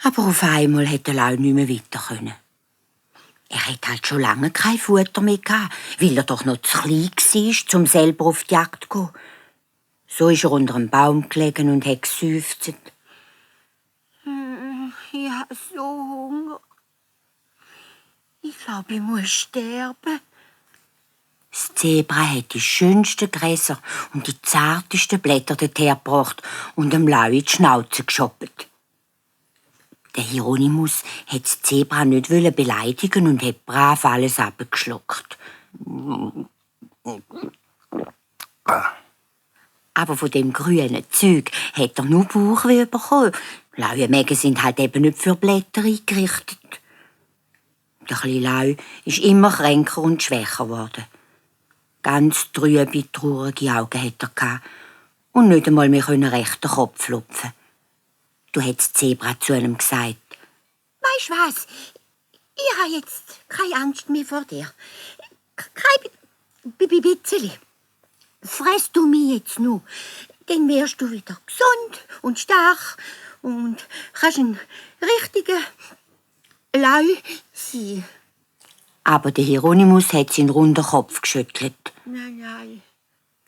Aber auf einmal hätte der Lau nicht mehr weiter können. Er hat halt schon lange kein Futter mehr gehabt, weil er doch noch zu klein war, um selber auf die Jagd zu gehen. So ist er unter einem Baum gelegen und hat geseufzt. Ich habe so Hunger. Ich glaube, ich muss sterben. Das Zebra hat die schönsten Gräser und die zartesten Blätter dorthin gebracht und dem Lau in die Schnauze geschoppt. Der Hieronymus hat das Zebra nicht beleidigen und hat brav alles abgeschluckt. Aber von dem grünen Zeug hat er nur Bauchweh bekommen. Laue Mägen sind halt eben nicht für Blätter eingerichtet. Der kleine Lau ist immer kränker und schwächer geworden. Ganz trübe, traurige Augen hat er gehabt und nicht einmal mehr recht den Kopf lupfen. Du hättest das Zebra zu ihm gesagt. Weisst was? Ich habe jetzt keine Angst mehr vor dir. Kein bisschen. Fress du mich jetzt nur, dann wirst du wieder gesund und stark und kannst ein richtiger Lau sein. Aber der Hieronymus hat seinen runden Kopf geschüttelt. Nein,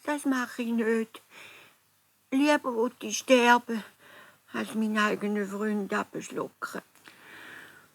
das mache ich nicht. Lieber wollte ich sterben, als meinen eigenen Freund abschlucken.